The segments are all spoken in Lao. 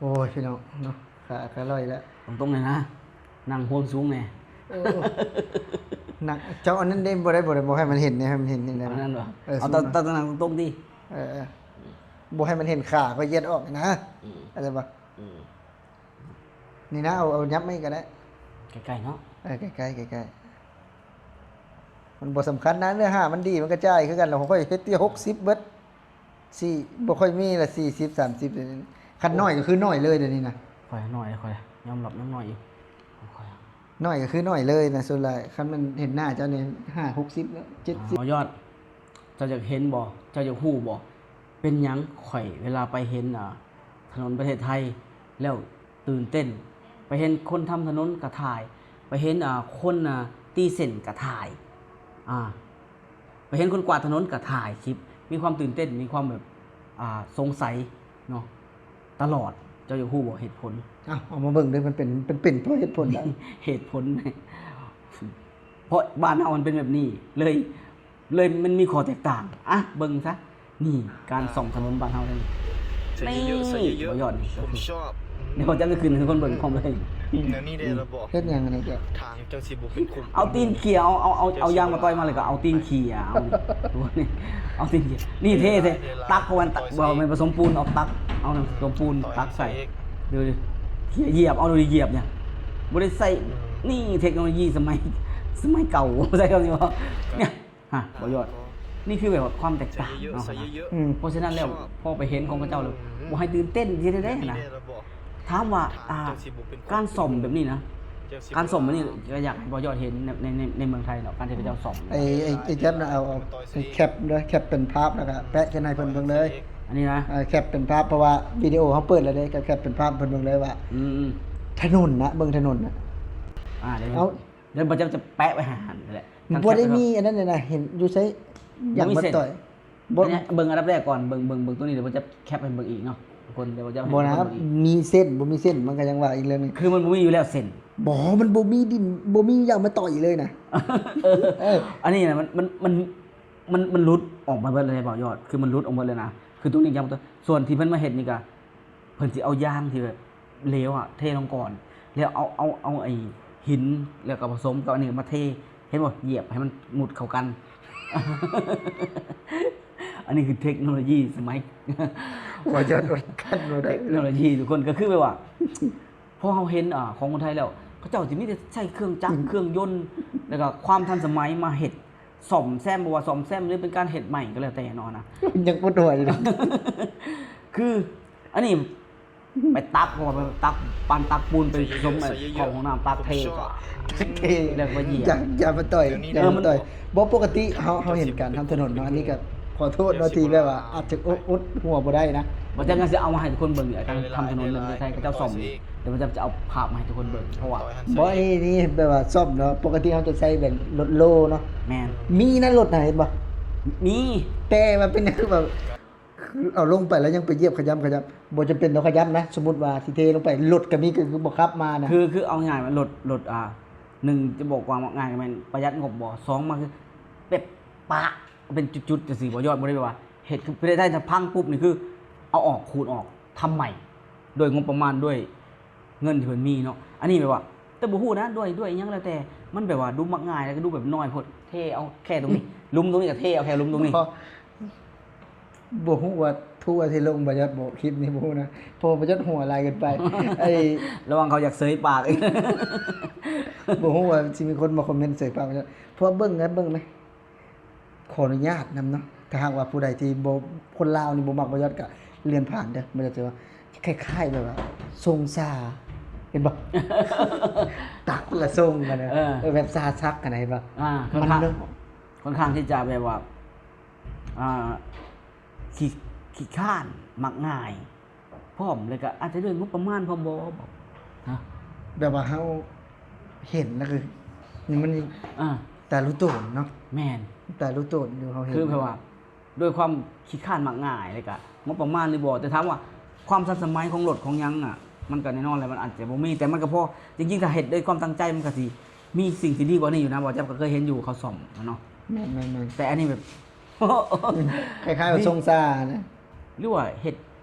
ໂອ້ຍ ພີ່ນ້ອງເນາະ ຂາກະລອຍແລ້ວ ຕົງໆ ເລີຍນະ ນັ່ງໂຮນສູງແດ່. ໂອ້ ນັ່ງ ເຈົ້າ ອັນນັ້ນເດ້ ບໍ່ໄດ້ ບໍ່ໄດ້ ບໍ່ໃຫ້ມັນເຫັນເດ້ ໃຫ້ມັນເຫັນນີ້ໄດ້. ອັນນັ້ນບໍ່? ເອີ ເອົາ ຕ- ຕ- ຕ- ນັ່ງຕົງໆ ຕິ. ເອີ ເອີ ບໍ່ໃຫ້ມັນເຫັນຂາຂ້ອຍຢຽດອອກນະ. ອືມ ເຂົ້າໃຈບໍ່? ອືມ ນີ້ນະ ເອົາ ເອົາຫຍັບມາອີກກໍໄດ້ ໃກ້ໆ ເນາະ. ເອີ ໃກ້ໆ ໃກ້ໆ ມັນບໍ່ສຳຄັນນະ ເນື້ອຫາມັນດີ ມັນກະຈ່າຍຄືກັນ. ແລ້ວຂ້ອຍເຮັດທີ່ຫົກສິບເບິດ ສີ່ ບໍ່ຄ່ອຍມີລະ ສີ່ສິບ ສາມສິບ ຄັນໜ້ອຍກໍຄືໜ້ອຍເລີຍດຽວນີ້ນະ. ຂ້ອຍໜ້ອຍ ຂ້ອຍຍອມຮັບຍັງໜ້ອຍຢູ່ ຂ້ອຍໜ້ອຍກໍຄືໜ້ອຍເລີຍນະ. ສ່ວນຫຼາຍຄັນມັນເຫັນໜ້າເຈົ້ານີ້ ຫ້າ ຫົກສິບ ແລ້ວ ເຈັດສິບ. ບໍ່ຍອດ ເຈົ້າຢາກເຫັນບໍ່? ເຈົ້າຢາກຮູ້ບໍ່? ເປັນຫຍັງຂ້ອຍເວລາໄປເຫັນ ອ່າ ຖະໜົນປະເທດໄທແລ້ວຕື່ນເຕັ້ນ? ໄປເຫັນຄົນທຳຖະໜົນກະຖ່າຍ ໄປເຫັນ ອ່າ ຄົນ ອ່າ ຕີເສັ້ນກະຖ່າຍ ອ່າ ໄປເຫັນຄົນກວາດຖະໜົນກະຖ່າຍຄລິບ ມີຄວາມຕື່ນເຕັ້ນ ມີຄວາມແບບ ອ່າ ສົງໄສເນາະ ຕະຫຼອດ. ເຈົ້າຢາກຮູ້ບໍ່ເຫດຜົນ? ເອົາ ເອົາມາເບິ່ງເດີ້ ມັນເປັນ ເປັນ ເປັນເພາະເຫດຜົນໃດ? ເຫດຜົນ ເພາະບ້ານເຮົາມັນເປັນແບບນີ້ເລີຍ ເລີຍມັນມີຂໍ້ແຕກຕ່າງ. ອະ ເບິ່ງຊະ ນີ້ ການສ້ອມຖະໜົນບ້ານເຮົາເດ້. ນີ້ ບໍ່ຍອດນີ້ ດຽວເຂົາຈະໄດ້ຂຶ້ນໃຫ້ທຸກຄົນເບິ່ງພ້ອມເລີຍ. ເຮັດຫຍັງອັນນີ້? ທາງຈັ່ງຊິບໍ່ເປັນຂຸມ ເອົາຕີນເຂຍ ເອົາ ເອົາ ເອົາ ເອົາຢາງມາຕ່ອຍມາ ແລ້ວກໍເອົາຕີນເຂຍ ເອົາ ເອົາຕີນເຂຍ ນີ້ເທ່ໆ ຕັກເຂົ້າໄປ ບໍ່ແມ່ນປະສົມປູນ ເອົາຕັກ ເອົານ້ຳປະສົມປູນຕັກໃສ່ ດູ ເຂຍຢຽບ ເອົາ ດູຢຽບນີ້ ບໍ່ໄດ້ໃຊ້ ນີ້ເທັກໂນໂລຢີສະໄໝ ສະໄໝເກົ່າ ໃຊ້ຄຳນີ້ບໍ່? ນີ້ ຮະ ບໍ່ຍອດ ນີ້ຄືແບບວ່າຄວາມແຕກຕ່າງເນາະ. ອືມ ເພາະສະນັ້ນແລ້ວ ພໍໄປເຫັນຂອງເຂົາເຈົ້າແລ້ວ ບໍ່ໃຫ້ຕື່ນເຕັ້ນຊິໄດ້ນະ. ຖາມວ່າ ອ່າ ການສ້ອມແບບນີ້ນະ ການສ້ອມແບບນີ້ ກໍຢາກໃຫ້ບໍ່ຍອດເຫັນໃນ ໃນ ໃນເມືອງໄທເນາະ ການທີ່ເຂົາເຈົ້າສ້ອມ. ໄອ້ ໄອ້ແຈັບນະ ເອົາ ເອົາແຄັບເດີ້ ແຄັບເປັນພາບ ແລ້ວກໍແປະເປັນໃຫ້ເພິ່ນເບິ່ງເລີຍ. ອັນນີ້ນະ ເອີ ແຄັບເປັນພາບ ເພາະວ່າວິດີໂອເຮົາເປີດແລ້ວເດ້ ກໍແຄັບເປັນພາບເພິ່ນເບິ່ງເລີຍວ່າ ອືມ ຖະໜົນນະ ເບິ່ງຖະໜົນນະ. ອ່າ ດຽວ ເອົາ ດຽວບໍ່ຈຳຈະແປະໄວ້ໃຫ້ຫັ້ນແຫຼະ. ບໍ່ໄດ້ມີອັນນັ້ນເລີຍນະ ເຫັນຢູ່ໃສ ຢາກມາຕ່ອຍ ບໍ່ ເບິ່ງອັນດັບແລກກ່ອນ ເບິ່ງ ເບິ່ງ ເບິ່ງໂຕນີ້ ດຽວບໍ່ຈຳຈະແຄັບໃຫ້ເບິ່ງອີກເນາະທຸກຄົນ. ດຽວບໍ່ຈຳຈະ ບໍ່ນະ ມີເສັ້ນ ບໍ່ມີເສັ້ນ ມັນກໍຍັງວ່າອີກເລື່ອງໜຶ່ງ ຄືມັນບໍ່ມີຢູ່ແລ້ວເສັ້ນ ບໍ່ ມັນບໍ່ມີດິນ ບໍ່ມີຢາກມາຕ່ອຍເລີຍນະ. ເອີ ເອີ ອັນນີ້ນະ ມັນ ມັນ ມັນ ມັນ ມັນຫຼຸດອອກມາເບິດເລີຍ ບໍ່ຍອດ ຄືມັນຫຼຸດອອກເບິດເລີຍນະ. ຄືຕົງນີ້ຢາກມາຕ່ອຍ ສ່ວນທີ່ເພິ່ນມາເຮັດນີ້ກໍ ເພິ່ນຊິເອົາຢາງທີ່ແບບເຫຼວອະເທລົງກ່ອນ ແລ້ວເອົາ ເອົາ ເອົາໄອ້ຫີນ ແລ້ວກໍປະສົມກັບອັນນີ້ມາເທ ເຫັນບໍ່? ຢຽບໃຫ້ມັນມຸດເຂົ້າກັນ. ອັນນີ້ຄືເທັກໂນໂລຢີສະໄໝ ຂ້ອຍຈະອົດກັ້ນບໍ່ໄດ້ ເທັກໂນໂລຢີທຸກຄົນ ກໍຄືແບບວ່າ ພໍເຮົາເຫັນ ອ່າ ຂອງຄົນໄທແລ້ວ ເຂົາເຈົ້າຊິມີແຕ່ໃຊ້ເຄື່ອງຈັກ ອືມ ເຄື່ອງຍົນ ແລ້ວກໍຄວາມທັນສະໄໝມາເຮັດ ສ້ອມແຊມ ບໍ່ວ່າສ້ອມແຊມ ຫຼືເປັນການເຮັດໃໝ່ກໍແລ້ວແຕ່ເນາະນະ ຍັງປົວດຫົວຢູ່ເດ້. ຄືອັນນີ້ ໄປຕັກ ເພາະວ່າໄປຕັກ ປານຕັກປູນໄປສົມ ເອີ ເຂົ້າຫ້ອງນ້ຳ ຕັກເທ ເທ ແລ້ວກໍຢຽບ ຢ່າ ຢ່າມາຕ່ອຍ ຢ່າມາຕ່ອຍ. ບໍ່ ປົກກະຕິເຮົາ ເຮົາເຫັນການທຳຖະໜົນເນາະ ອັນນີ້ກໍຂໍໂທດເນາະ ທີ່ແບບວ່າອາດຈະອົດຫົວບໍ່ໄດ້ນະ. ບໍ່ຈັກ ຊິເອົາມາໃຫ້ທຸກຄົນເບິ່ງ ການທຳຖະໜົນໃນປະເທດໄທ ເຂົາເຈົ້າສ້ອມ ດຽວບໍ່ຈັກຈະເອົາພາບມາໃຫ້ທຸກຄົນເບິ່ງ ເພາະວ່າ ບໍ່ ນີ້ ນີ້ແບບວ່າສ້ອມເນາະ ປົກກະຕິເຮົາຈະໃຊ້ແບບລົດໂລເນາະ. ແມ່ນ ມີນະລົດນະ ເຫັນບໍ່? ມີ ແຕ່ວ່າເປັນຫຍັງຄືວ່າ ຄືເອົາລົງໄປແລ້ວຍັງໄປຢຽບຂະຫຍຳຂະຫຍຳ ບໍ່ຈຳເປັນຕ້ອງຂະຫຍຳນະ. ສົມມຸດວ່າຊິເທລົງໄປ ລົດກໍມີ ກໍຄືບໍ່ຂັບມານະ. ຄື ຄືເອົາງ່າຍວ່າລົດ ລົດ ອ່າ ໜຶ່ງ ຈະບອກວ່າງ່າຍກໍແມ່ນປະຢັດງົບບໍ່ ສອງມາຄືແບບປະເປັນຈຸດໆ ຈັ່ງຊີ້ບໍ່ຍອດ ບໍ່ໄດ້ແບບວ່າເຮັດຄືປະເທດໄທ ຖ້າພັງປຸບນີ້ຄືເອົາອອກ ຂູດອອກ ທຳໃໝ່ ດ້ວຍງົບປະມານ ດ້ວຍເງິນທີ່ເພິ່ນມີເນາະ. ອັນນີ້ແບບວ່າ ແຕ່ບໍ່ຮູ້ນະ ດ້ວຍ ດ້ວຍຫຍັງແລ້ວແຕ່ ມັນແບບວ່າດູມັກງ່າຍ ແລ້ວກໍດູແບບນ້ອຍໂພດ ເທເອົາແຄ່ຕົງນີ້ ຫຼຸມຕົງນີ້ກໍເທເອົາແຄ່ຫຼຸມຕົງນີ້. ບໍ່ ບໍ່ຮູ້ວ່າທົ່ວຊິລົງບໍ່ຈັກບໍ່ ຄລິບນີ້ບໍ່ຮູ້ນະ ເພາະວ່າບໍ່ຈັກຫົວຫຼາຍເກີນໄປ. ໄອ້ ລະວັງເຂົາຢາກເສີຍປາກ ບໍ່ຮູ້ວ່າຊິມີຄົນມາຄອມເມັນເສີຍປາກບໍ່ຈັກ ເພາະວ່າເບິ່ງນະ ເບິ່ງນະ ຂໍອະນຸຍາດນຳເນາະ ຖ້າຫາກວ່າຜູ້ໃດທີ່ບໍ່ ຄົນລາວນີ້ບໍ່ມັກບໍ່ຢອດກະເລື່ອນຜ່ານເດີ້. ມັນຈະວ່າຄ້າຍໆແບບວ່າຊົງຊາ ເຫັນບໍ່? ຕັກລະຊົງຫັ້ນນະ ເອີ ເອີ ແບບຊາຊັກຫັ້ນນະ ເຫັນບໍ່? ອ່າ ມັນເນາະ ຄ່ອນຂ້າງທີ່ຈະແບບວ່າ ອ່າ ຂີ້ ຂີ້ຄ້ານ ມັກງ່າຍ ພ້ອມ ແລ້ວກໍອາດຈະດ້ວຍງົບປະມານພ້ອມບໍ ຮະ ແບບວ່າເຮົາເຫັນແລ້ວກໍ ມັນ ອ່າ ຕາລຸໂຕນເນາະ. ແມ່ນ ຕາລຸໂຕນຢູ່ ເຮົາເຫັນ ຄືແບບວ່າ ດ້ວຍຄວາມຂີ້ຄ້ານມັກງ່າຍ ແລ້ວກະງົບປະມານຫຼືບໍ່ ແຕ່ຖາມວ່າຄວາມທັນສະໄໝຂອງລົດຂອງຫຍັງນະ ມັນກະແນ່ນອນແຫຼະ ມັນອາດຈະບໍ່ມີ ແຕ່ມັນກະພໍ ຈິງໆ ຖ້າເຮັດດ້ວຍຄວາມຕັ້ງໃຈ ມັນກະຊິມີສິ່ງທີ່ດີກວ່ານີ້ຢູ່ນະ. ບໍ່ແຈັບກະເຄີຍເຫັນຢູ່ເຂົາສ້ອມຫັ້ນເນາະ. ແມ່ນໆໆ ແຕ່ອັນນີ້ແບບ ຄ້າຍໆວ່າຊົງຊານະ ຫຼືວ່າເຮັດ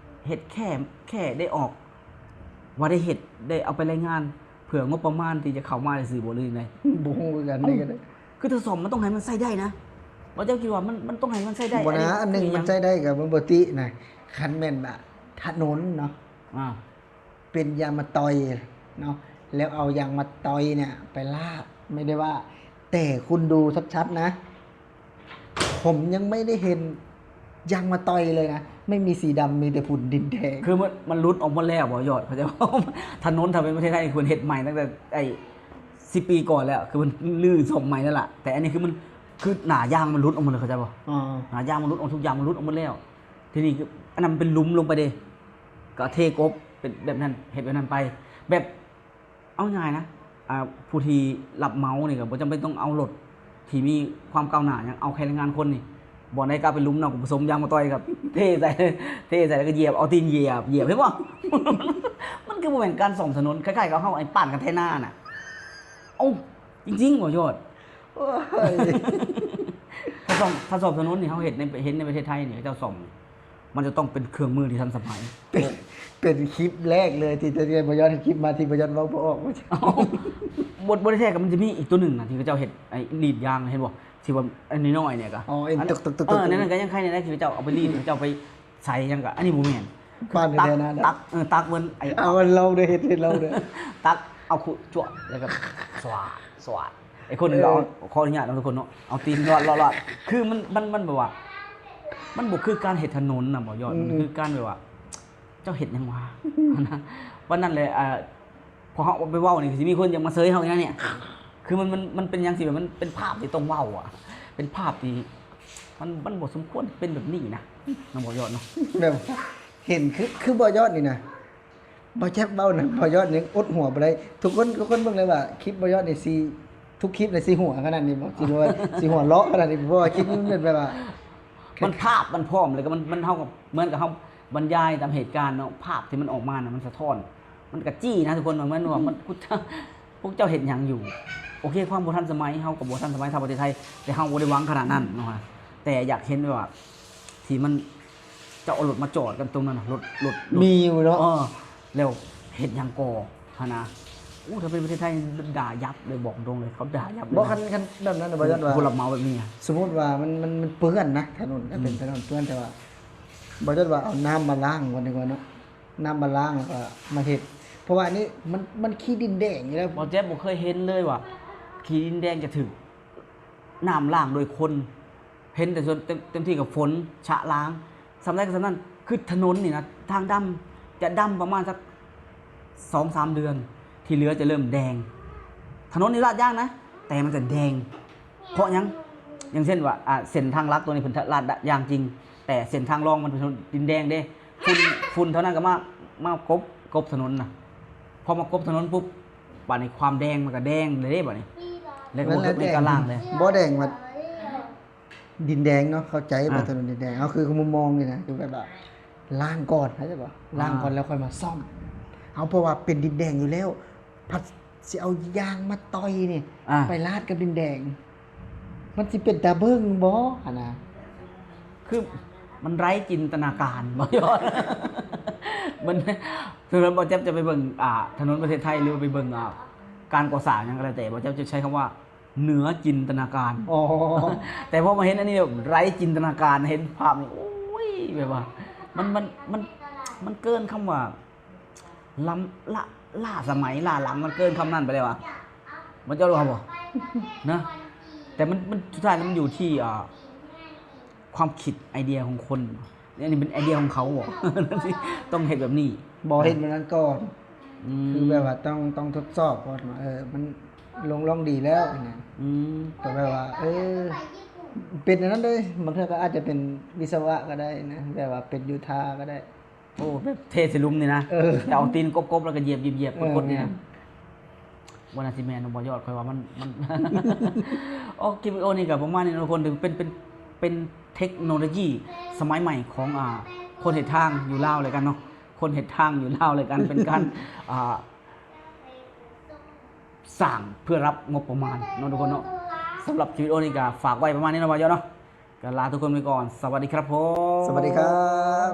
ເຮັດແຄ່ ແຄ່ໄດ້ອອກ ວ່າໄດ້ເຮັດ ໄດ້ເອົາໄປລາຍງານເພື່ອງົບປະມານທີ່ຈະເຂົ້າມາຊື່ໆບໍ່ ຫຼືຈັ່ງໃດ? ບໍ່ຮູ້ຄືກັນ ເອົ້າ ນີ້ກໍໄດ້ ຄືຖ້າສ້ອມມັນຕ້ອງໃຫ້ມັນໃຊ້ໄດ້ນະ ວ່າເຈົ້າຄິດວ່າມັນ ມັນຕ້ອງໃຫ້ມັນໃຊ້ໄດ້ ບໍ່ນະ ອັນນີ້ມັນໃຊ້ໄດ້ກໍມັນບໍ່ຕິນະ ຄັນແມ່ນວ່າຖະໜົນເນາະ ອ່າ ເປັນຢາງມາຕ່ອຍເນາະ ແລ້ວເອົາຢາງມາຕ່ອຍເນຍໄປລາດ ໄມ່ໄດ້ວ່າ ແຕ່ຄຸນດູຊັດໆນະ ຜົມຍັງໄມ່ໄດ້ເຫັນຢາງມາຕ່ອຍເລີຍນະ ໄມ່ມີສີດຳ ມີແຕ່ຝຸ່ນດິນແດງ ຄືມັນ ມັນຫຼຸດອອກໝົດແລ້ວບໍ່ຍອດ ເຂົ້າໃຈບໍ່? ຖະໜົນຖ້າເປັນປະເທດໄທນີ້ ເພິ່ນເຮັດໃໝ່ຕັ້ງແຕ່ໄອ້ສິບປີກ່ອນແລ້ວ ຄືເພິ່ນຮື້ສ້ອມໃໝ່ນັ້ນລະ ແຕ່ອັນນີ້ຄືມັນ ຄືໜ້າຢາງມັນຫຼຸດອອກໝົດເລີຍ ເຂົ້າໃຈບໍ່? ອ່າ ໜ້າຢາງມັນຫຼຸດອອກ ທຸກຢ່າງມັນຫຼຸດອອກໝົດແລ້ວ ທີນີ້ຄືອັນນັ້ນມັນເປັນຫຼຸມລົງໄປເດ້ ກໍເທກົບ ເປັນແບບນັ້ນ ເຮັດແບບນັ້ນໄປ ແບບ ເອົາງ່າຍນະ ອ່າ ຜູ້ທີ່ຮັບເໝົານີ້ກໍບໍ່ຈຳເປັນຕ້ອງເອົາລົດທີ່ມີຄວາມກ້າວໜ້າຫຍັງ ເອົາແຄ່ແຮງງານຄົນນີ້ ບ່ອນໃດກໍເອົາໄປຫຼຸມເນາະ ກໍປະສົມຢາງມາຕ່ອຍ ກໍເທໃສ່ ເທໃສ່ ແລ້ວກໍຢຽບ ເອົາຕີນຢຽບ ຢຽບ ເຫັນບໍ່? ມັນຄືບໍ່ແມ່ນການສ້ອມຖະໜົນ ຄ້າຍໆກັບເຮົາໄອ້ປານຄັນໄທນານະ ເອົ້າ ຈິງໆບໍ່ຍອດ? ໂອ້ຍ ຖ້າສ້ອມ ຖ້າສ້ອມຖະໜົນນີ້ ເຮົາເຮັດໃນ ເຫັນໃນປະເທດໄທນີ້ ເຂົາເຈົ້າສ້ອມ ມັນຈະຕ້ອງເປັນເຄື່ອງມືທີ່ທັນສະໄໝ ເປັນ ເປັນຄລິບແລກເລີຍທີ່ ທີ່ບໍ່ຍອດເຮັດຄລິບມາ ທີ່ບໍ່ຍອດເວົ້າບໍ່ອອກ ເອົ້າ ບໍ່ ບໍ່ໄດ້ແທ້ ກໍມັນຈະມີອີກຕົວໜຶ່ງນະ ທີ່ເຂົາເຈົ້າເຮັດໄອ້ລີດຢາງ ເຫັນບໍ່? ທີ່ວ່າອັນນ້ອຍໆນີ້ກະ ອໍ ອັນ ເອີ ນັ້ນກໍຍັງໄຄແດ່ ທີ່ເຂົາເຈົ້າເອົາໄປລີດ ເຂົາເຈົ້າໄປໃສ່ຫຍັງກະ ອັນນີ້ບໍ່ແມ່ນ ປານແທ້ນະ ຕັກ ເອີ ຕັກເບິ່ງໄອ້ ເອົາ ເອົາລອງເດີ ເຮັດ ເຮັດລອງເດີ ຕັກ ເອົາຄຸຈວກ ແລ້ວກໍສວາດ ສວາດ ໄອ້ຄົນໜຶ່ງກໍເອົາ ເອີ ຂໍອະນຸຍາດນຳທຸກຄົນເນາະ ເອົາຕີນລອດ ລອດ ລອດ ຄືມັນ ມັນ ມັນແບບວ່າ ມັນບໍ່ຄືການເຮັດຖະໜົນນະບໍ່ຍອດ ອືມ ມັນຄືການແບບວ່າ ເຈົ້າເຮັດຫຍັງວະ? ປານນັ້ນແຫຼະ ອ່າ ພໍເຮົາໄປເວົ້ານີ້ ຊິມີຄົນຢາກມາເຊີຍເຮົາອີກນະນີ້ ຄືມັນ ມັນ ມັນເປັນຫຍັງທີ່ແບບ ມັນເປັນພາບທີ່ຕ້ອງເວົ້າອະ ເປັນພາບທີ່ ມັນ ມັນບໍ່ສົມຄວນເປັນແບບນີ້ນະ ນຳບໍ່ຍອດເນາະ ແບບເຫັນ ຄື ຄືບໍ່ຍອດນີ້ນະ ບໍ່ແຈັບເວົ້ານຳ ບໍ່ຍອດຍັງອົດຫົວບໍ່ໄດ້ ທຸກຄົນ ທຸກຄົນເບິ່ງເລີຍວ່າ ຄລິບບໍ່ຍອດນີ້ຊິ ທຸກຄລິບນີ້ຊິຫົວຂະໜາດນີ້ບໍ່ ຊິແບບວ່າ ຊິຫົວເລາະຂະໜາດນີ້ ເພາະວ່າຄລິບນີ້ມັນແບບວ່າ ມັນພາບມັນພ້ອມ ແລ້ວກໍມັນ ມັນ ເຮົາກໍເໝືອນກັບເຮົາບັນຍາຍຕາມເຫດການເນາະ ພາບທີ່ມັນອອກມານະ ມັນສະທ້ອນ ມັນກະຈີ້ນະທຸກຄົນ ເໝືອນວ່າມັນ ພວກເຈົ້າເຮັດຫຍັງຢູ່? ໂອເຄ ຄວາມບໍ່ທັນສະໄໝ ເຮົາກໍບໍ່ທັນສະໄໝເທົ່າປະເທດໄທ ແຕ່ເຮົາບໍ່ໄດ້ຫວັງຂະໜາດນັ້ນເນາະ ແຕ່ຢາກເຫັນວ່າ ທີ່ມັນ ເຈົ້າເອົາລົດມາຈອດກັນຕົງນັ້ນນະ ລົດ ລົດ ລົດ ມີຢູ່ເນາະ ເອີ ແລ້ວເຮັດຫຍັງກໍຫັ້ນນະ ໂອ້ ຖ້າເປັນປະເທດໄທດ່າຍັບເລີຍ ບອກຕົງເລີຍ ເຂົາດ່າຍັບເລີຍ ບໍ່ ນະ ຄັນ ຄັນແບບນັ້ນນະ ບໍ່ ຢ້ານວ່າ ຜູ້ຮັບເໝົາແບບນີ້ ສົມມຸດວ່າມັນ ມັນ ມັນເປື້ອນນະ ຖະໜົນກໍເປັນ ອືມ ຖະໜົນເປື້ອນ ແຕ່ວ່າບໍ່ ຢ້ານວ່າເອົານ້ຳມາລ້າງກ່ອນດີກວ່າເນາະ ນ້ຳມາລ້າງ ແລ້ວກໍມາເຮັດ ເພາະວ່າອັນນີ້ມັນ ມັນຂີ້ດິນແດງຢູ່ແລ້ວ ບໍ່ແຈັບບໍ່ເຄີຍເຫັນເລີຍວ່າ ຂີ້ດິນແດງຈະຖືກ ນ້ຳລ້າງໂດຍຄົນ ເຫັນແຕ່ສ່ວນເຕັມ ເຕັມທີ່ກໍຝົນຊະລ້າງ ສ່ຳໃດກໍສ່ຳນັ້ນ ຄືຖະໜົນນີ້ນະ ທາງດຳຈະດຳປະມານສັກສອງສາມເດືອນ ທີ່ເຫຼືອຈະເລີ່ມແດງ ຖະໜົນນີ້ລາດຢາງນະ ແຕ່ມັນຈະແດງ ເພາະຫຍັງ? ຢ່າງເຊັ່ນວ່າ ອ່າ ເສັ້ນທາງຫຼັກຕົວນີ້ເພິ່ນລາດຢາງຈິງ ແຕ່ເສັ້ນທາງລອງມັນເປັນດິນແດງເດ້ ຝຸ່ນ ຝຸ່ນເທົ່ານັ້ນກໍມາ ມາກົບ ກົບຖະໜົນນະ ພໍມາກົບຖະໜົນປຸບ ບາດນີ້ຄວາມແດງມັນກໍແດງເດ້ບາດນີ້ ແລ້ວກໍບໍ່ ນັ້ນແຫຼະ ໃນການລ້າງເດ້ ບໍ່ແດງວ່າ ດິນແດງເນາະ ເຂົ້າໃຈວ່າ ອ່າ ຖະໜົນດິນແດງ ເຮົາຄືມຸມມອງນີ້ນະ ຄືແບບວ່າລ້າງກ່ອນ ເຂົ້າໃຈບໍ່ ລ້າງກ່ອນ ອ່າ ແລ້ວຄ່ອຍມາສ້ອມ ເຮົາ ເພາະວ່າເປັນດິນແດງຢູ່ແລ້ວ ພັດຊິເອົາຢາງມາຕ່ອຍນີ້ ອ່າ ໄປລາດກັບດິນແດງ ມັນຊິເປັນຕາເບິ່ງບໍ່ຫັ້ນນະ ຄືມັນໄຮ້ຈິນຕະນາການ ບໍ່ຍອດ ມັນ ສຳລັບບໍ່ແຈັບຈະໄປເບິ່ງ ອ່າ ຖະໜົນປະເທດໄທ ຫຼືວ່າໄປເບິ່ງ ອ່າ ການກໍ່ສ້າງຫຍັງກໍແລ້ວແຕ່ ບໍ່ແຈັບຈະໃຊ້ຄຳວ່າ ເໜືອຈິນຕະນາການ ອໍ ແຕ່ພໍມາເຫັນອັນນີ້ແບບໄຮ້ຈິນຕະນາການ ເຫັນພາບນີ້ ໂອ້ຍ ແບບວ່າ ມັນ ມັນ ມັນ ມັນເກີນຄຳວ່າ ລ້ຳ ລ້າ ລ້າສະໄໝ ລ້າຫຼັງ ມັນເກີນຄຳນັ້ນໄປແລ້ວອະ ມັນເຈົ້າຮູ້ບໍ່ ນະ ແຕ່ມັນ ມັນ ສຸດທ້າຍແລ້ວມັນຢູ່ທີ່ ອ່າ ຄວາມຄິດໄອເດຍຂອງຄົນ ອັນນີ້ເປັນໄອເດຍຂອງເຂົາບໍ ຕ້ອງເຮັດແບບນີ້ ບໍ່ເຮັດແບບນັ້ນກ່ອນ ອືມ ຄືແບບວ່າຕ້ອງ ຕ້ອງທົດສອບກ່ອນວ່າ ເອີ ມັນລົງລ່ອງດີແລ້ວນະ ອືມ ກໍແບບວ່າ ເອີ ເປັນອັນນັ້ນເດ້ ບາງເທື່ອກໍອາດຈະເປັນວິສະວະກໍໄດ້ນະ ແບບວ່າເປັນໂຍທາກໍໄດ້ ໂອ້ ແບບເທໃສ່ຫຼຸມນີ້ນະ ເອີ ແຕ່ເອົາຕີນກົບໆ ແລ້ວກໍຢຽບໆໆ ເອີ ກົດໆ ນີ້ນະ ແມ່ນ ບໍ່ໜ້າຊິແມ່ນເນາະ ບໍ່ຍອດ ຂ້ອຍວ່າມັນ ມັນ ໂອ້ ຄລິບວິດີໂອນີ້ກໍປະມານນີ້ເນາະ ທຸກຄົນ ຖືເປັນ ເປັນ ເປັນເທັກໂນໂລຢີສະໄໝໃໝ່ຂອງ ອ່າ ຄົນເຮັດທາງຢູ່ລາວແລ້ວກັນເນາະ ຄົນເຮັດທາງຢູ່ລາວແລ້ວກັນ ເປັນການ ອ່າ ສ້າງເພື່ອຮັບງົບປະມານເນາະ ທຸກຄົນເນາະ ສຳລັບຄລິບວິດີໂອນີ້ກໍຝາກໄວ້ປະມານນີ້ເນາະ ບ່າວຢອດເນາະ ກໍລາທຸກຄົນໄປກ່ອນ ສະຫວັດດີຄັບຜົມ ສະຫວັດດີຄັບ.